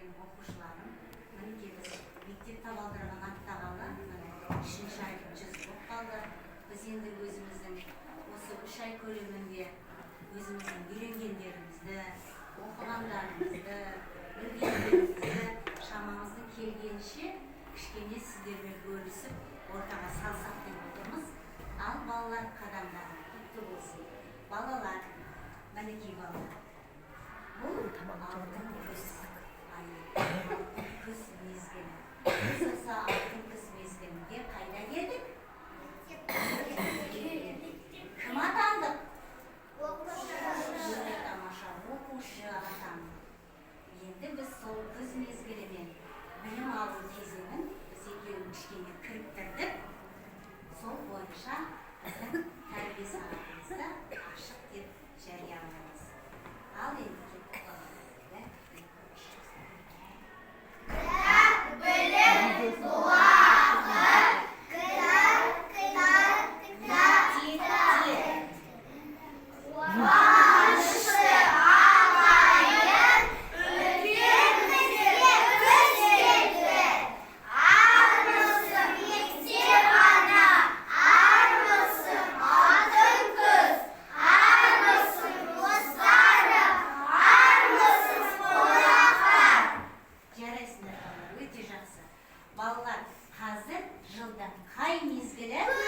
Менің оқушыларым, мінекей, біз мектеп табалдырығын аттағалы, міне, үшінші айдың 100-і болып қалды. Біз енді өзіміздің осы 3 ай көлемінде өзіміздің үйренгендерімізді, оқығандарымызды, білгендерімізді шамамыздың келгенше кішкене сіздермен бөлісіп, ортаға салсақ деп отырмыз. Ал, балалар, қадамдарың құтты болсын! Балалар, мінекей, балалар, бұл алтын күз айы, алтын күз мезгілі. Біз осы алтын күз мезгілінде қайда келдік? Кім атандық? Өте тамаша, оқушы атандық. Енді біз сол күз мезгілі мен білім алу кезеңін біз екеуін кішкене кіріктірдік. Сол бойынша біздің тәрбие сағатымызды ашық деп жариялаймыз. Ал енді кеттік, балалар. Бір, екі, үш. Білім бұлағы. Мектепте. Қуанышты ағайын, үлкенімізге күз келді. Армысың, мектеп ана, армысың, алтын күз, армысың, достарым, армысың, қонақтар! Жарайсыңдар, балалар, өте жақсы. Балалар, қазір жылдың қай мезгілі? Күз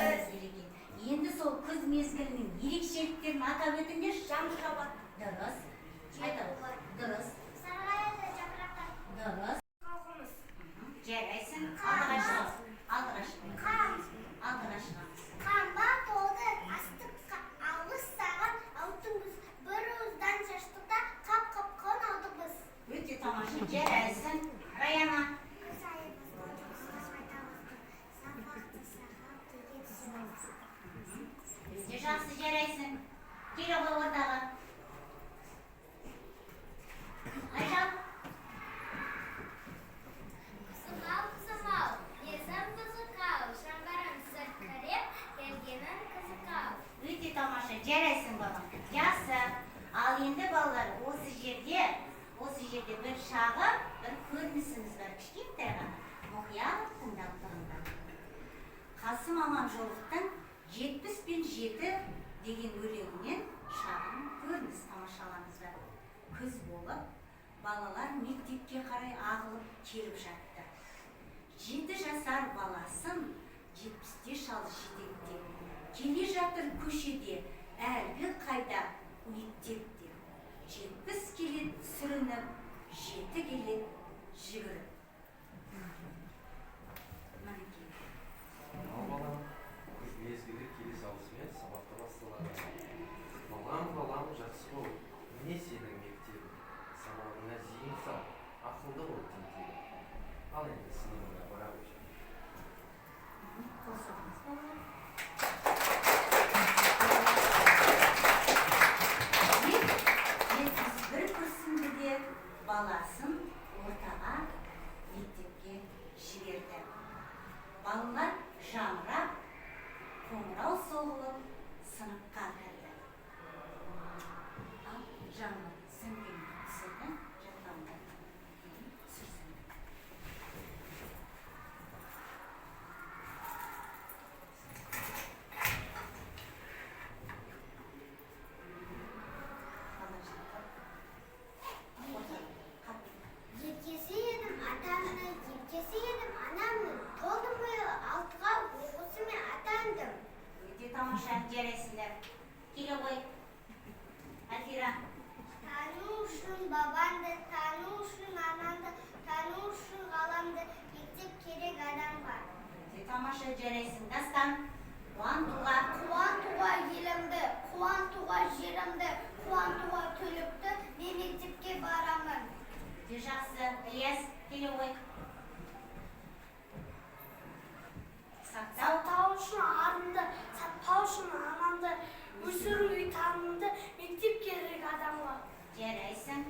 мезгілі екен. Енді сол күз мезгілінің ерекшеліктерін атап өтіңдерші. Жаңбыр жауады. Дұрыс. Айта ғой. Дұрыс. Сарғаяды жапырақтар. Дұрыс. Халқымыз. Жарайсың. Алдыға шығамыз. Алдыға шығамыз. Қан. Алдыға шығамыз. Қанға толды астыққа алғыс саған, алтын күз. Бір уыздан шаштық та қап қап қан алдық біз. Өте тамаша. Жарайсың. Раяна. Күз айы басталды, ұстаз қайта сабақты сағат деген сөз. Өте жақсы, жарайсың. Келе ғой ортаға. Айжан. Қызым ау, қызым ау, несін қызық ау, шамбарым сіркіреп, келгенің қызық ау. Өте тамаша, жарайсың, балам. Жақсы. Ал енді, балалар, осы жерде бір шағын бір көрінісіміз бар, кішкентай ғана. Мұқият тыңдап тұрыңдар. Қасым Аманжоловтың «70 пен 7» деген өлеңінен шағын көрініс тамашалаңыздар. Күз болып, балалар мектепке қарай ағылып келіп жатты. 7 жасар баласын 70-те шал жетектеп келе жатыр көшеде, әлгі қайда мектепте. 70 келеді сүрініп, 7 келеді жүгіріп. Мінекей. Ал, балам, күз мезгілі келе салысымен сабақ та басталады. Балам, балам, жақсы бол, міне сенің мектебің. Сабағыңа зейін сал, ақылды бол тентегім. Ал енді сыныбыңа бара ғой. Қол соғыңыз, балалар. Деп 71 күрсінді де, баласын ортаға, мектепке жіберді. Балалар жамырап, қоңырау соғылып, сыныпқа кірді. Ал, Жаңыл, сөмкеңді түсірді, жаттауыңды түсірсін. Балалар жаттап. Отыр, қатты. Еркесі едім атамның, еркесі едім анамның. Толдым биыл 6-ға, оқушымен атандым. Өте тамаша, жарайсыңдар. Келе ғой. Альфира. Тану үшін бабаңды, тану үшін анаңды, тану үшін ғаламды, мектеп керек адамға. Өте тамаша, жарайсың. Дастан. Қуантуға. Қуантуға елімді, қуантуға жерімді, қуантуға түлікті, мен мектепке барамын. Өте жақсы. Ілияс, келе ғой. Сақтау. Сақтау үшін арымды, сатпау үшін анамды, өсіруге танымды, мектеп керек адамға. Жарайсың.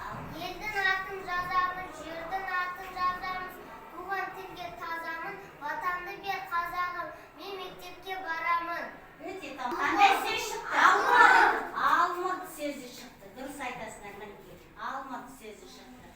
Ал. Елдің атын жазамыз, жердің атын жазамыз, туған тілге тазамын, ватанды бер, қазағым, мен мектепке барамын. Өте тамаша. Қандай сөз шықты? Алмұрт. Алмұрт сөзі шықты. Дұрыс айтасыңдар, мінекей. Алмұрт сөзі шықты.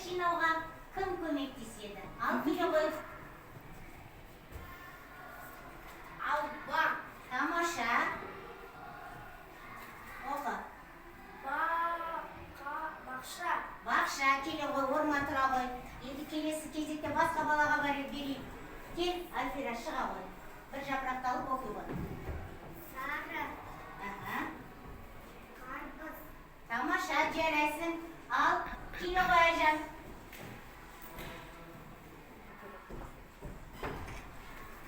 Жинауға кім көмектеседі? Ал, келе ғой. Алма. Тамаша. Оқы. Бақа, бақша. Бақша, келе ғой, орныңа тұра ғой. Енді келесі кезекте басқа балаға барып берейік. Кел, Альфира, шыға ғой. Бір жапырақты алып оқи ғой. Сары. Аха. Қарбыз. Тамаша, жарайсың. Ал, келе ғой, Айжан.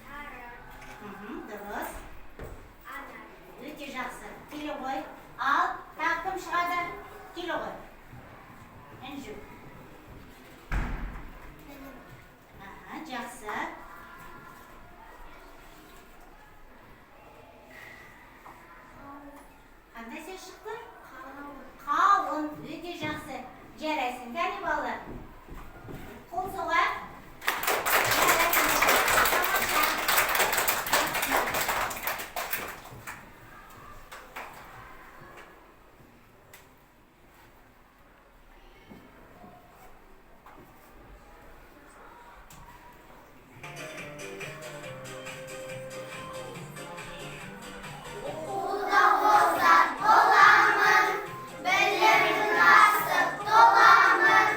Сары. Дұрыс. Анар. Өте жақсы. Келе ғой. Ал, тағы кім шығады? Келе ғой. Інжу. Білім. Аха, жақсы. Қандай сөз шықты? Қауын. Қауын. Өте жақсы. Жарайсың. Кәне, балалар. Қол соғайық. Жарайсың. Тамаша. Жақсы. Оқуда озат боламын, білімнің асып толамын.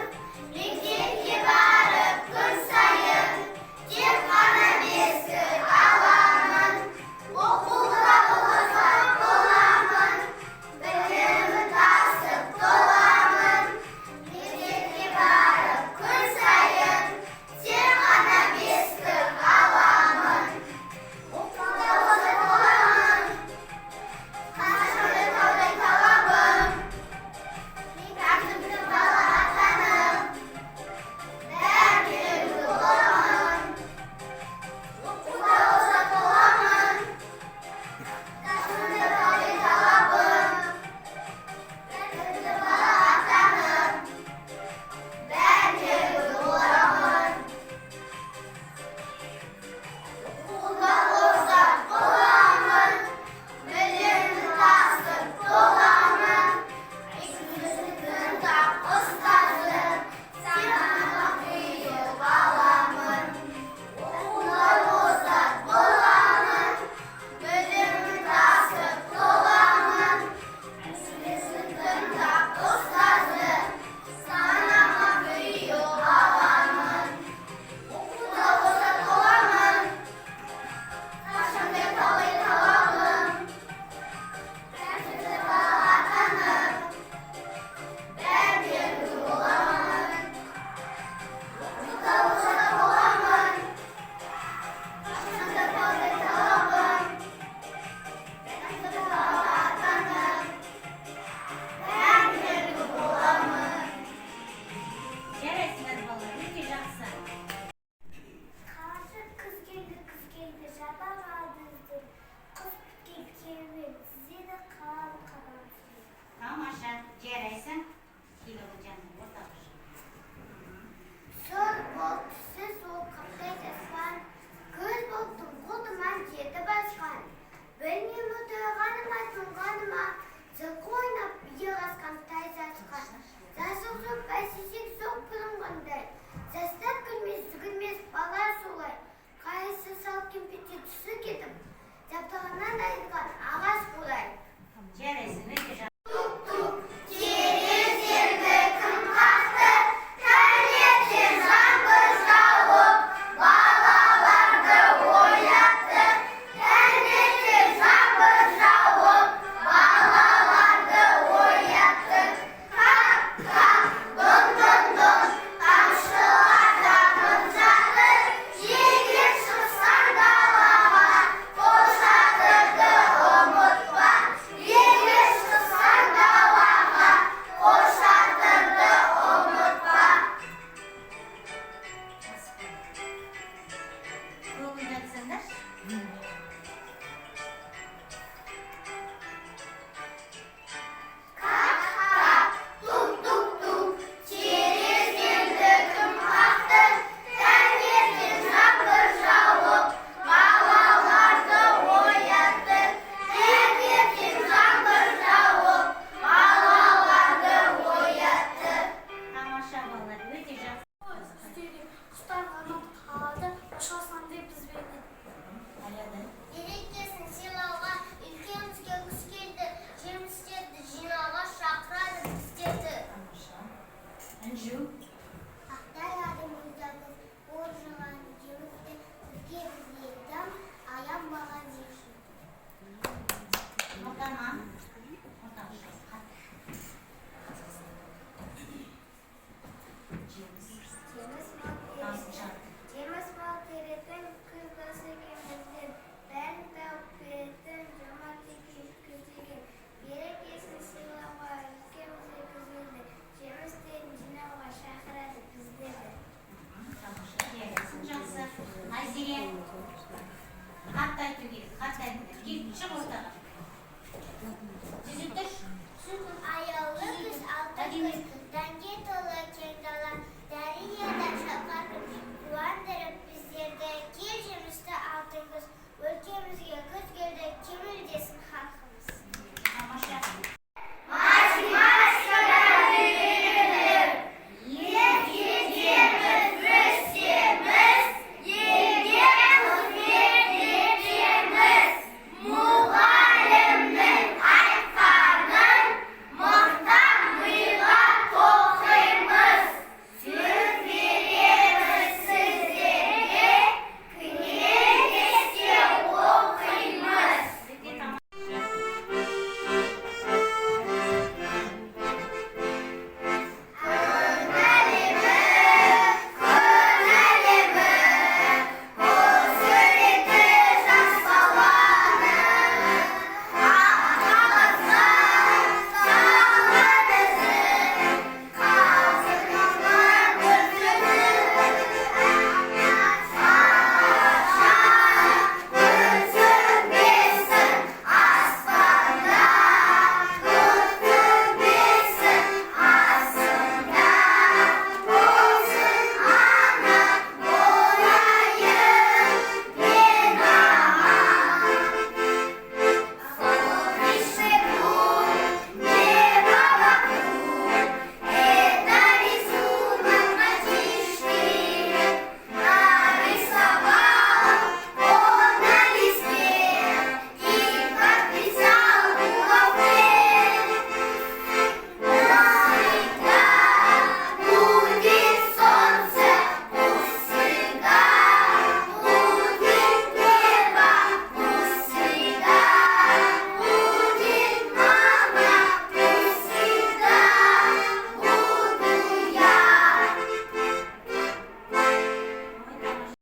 Інжу.